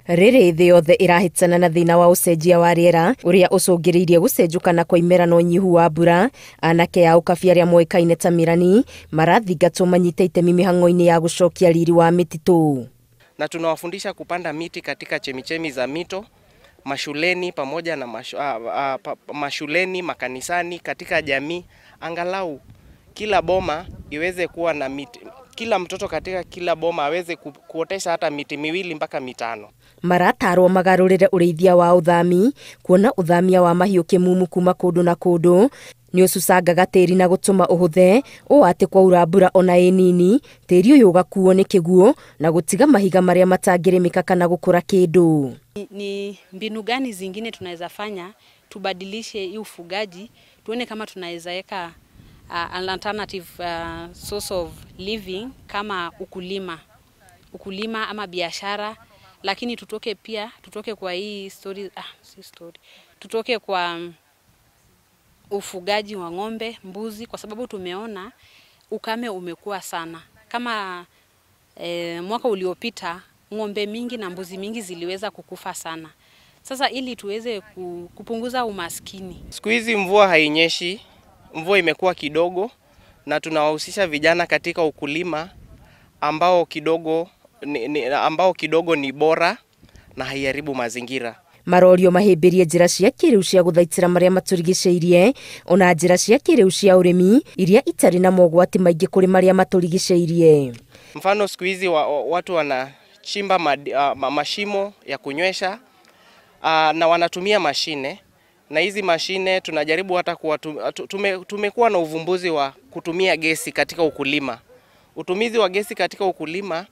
Rĩrĩ thĩ yothe ĩrahĩtana na thĩna wa ũcenjia wa rĩera ũrĩa ũcũngĩrĩirie gũcenjũkana kwa imera na ũnyihu wa mbura, anake a ũkabi arĩa moĩkaine ta Mĩrani marathingatwo manyite itemi mĩhang'o-inĩ ya gũcokia riri wa mĩtitũ. Na tunawafundisha kupanda miti katika chemichemi za mito, mashuleni pamoja na mashuleni, makanisani, katika jamii, angalau kila boma iweze kuwa na miti, kila mtoto katika kila boma aweze kuotesha hata miti 2 mpaka 5. Maratarwo magarũrĩre ũrĩithia wa ũthami kuona ũthamia wa mahiũ kĩmumu kuma kũndũ na kũndũ nĩ ũcucangaga tĩri na gũtũma ũhũthe ũũ atĩ kwaura mbura ona ĩ nini tĩri ũyũ ũgakuo nĩ kĩguũ na gũtiga mahiga marĩa matangĩrĩmĩka kana gũkũra kĩndũ. Ni mbinu gani zingine tunaweza fanya tubadilishe hii ufugaji, tuone kama tunaweza weka an alternative source of living kama ukulima ama biashara, lakini tutoke pia, tutoke kwa hii story, si story, tutoke kwa ufugaji wa ng'ombe, mbuzi, kwa sababu tumeona ukame umekuwa sana. Kama mwaka uliopita ng'ombe mingi na mbuzi mingi ziliweza kukufa sana. Sasa ili tuweze kupunguza umaskini. Siku hizi mvua hainyeshi, mvua imekuwa kidogo, na tunawahusisha vijana katika ukulima ambao kidogo ni bora na haiharibu mazingira. Marorio mahĩmbĩrie njĩra cia kĩrĩu cia gũthaitĩra marĩa matũrigicĩirie ona njĩra cia kĩrĩu cia ũrĩmi iria itarĩ na mogwati maingĩ kũrĩ marĩa matũrigicĩirie. Mfano siku hizi watu wanachimba mashimo ya kunywesha na wanatumia mashine, na hizi mashine tunajaribu hata tumekuwa na uvumbuzi wa kutumia gesi katika ukulima. Utumizi wa gesi katika ukulima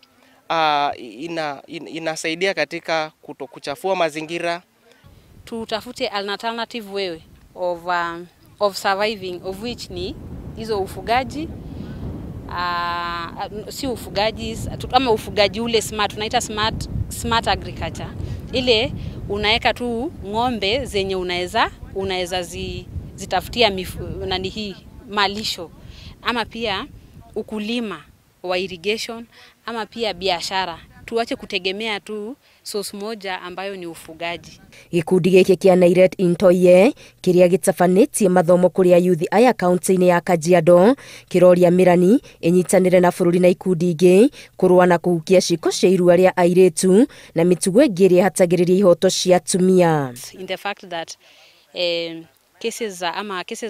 inasaidia katika kutokuchafua mazingira. Tutafute an alternative way of surviving, of which ni hizo ufugaji, si ufugaji ama ufugaji ule smart, tunaita smart agriculture. Ile unaweka tu ng'ombe zenye unaweza zitafutia nani hii malisho, ama pia ukulima wa irrigation, ama pia biashara. Tuache kutegemea tu source moja ambayo ni ufugaji. Gikundi gĩkĩ kĩa Nairet Intoye kĩrĩa gĩtabanĩtie mathomo kũrĩ ayuthi aya kaunti-inĩ ya Kajiado kĩroria Mĩrani ĩnyitanĩre na bũrũri na ikundi ingĩ kũrũa na kũhukia ciĩko cia irua rĩa airĩtu na mĩtugo ĩngĩ ĩrĩa ĩhatagĩrĩria ihoto cia atumia. In the fact that cases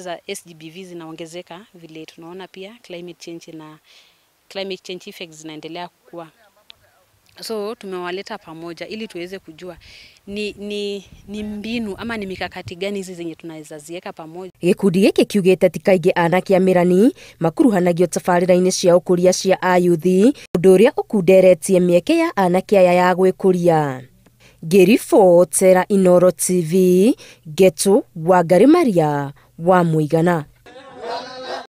za SGBV zinaongezeka vile tunaona, pia climate change na climate change effects zinaendelea kukua. So tumewaleta pamoja ili tuweze kujua ni mbinu ama ni mikakati gani hizi zenye tunaweza ziweka pamoja. Gikundi gĩkĩ kiugĩte ti kaingĩ anake a Mĩrani makuruhanagio tabarĩra-inĩ cia ũkũria cia ayuthi, ũndũ ũrĩa ũkunderetie mĩeke ya anake aya ya gwĩkũria. Ngĩribotera Inooro TV, Getu Wangari Maria wa Mũigana.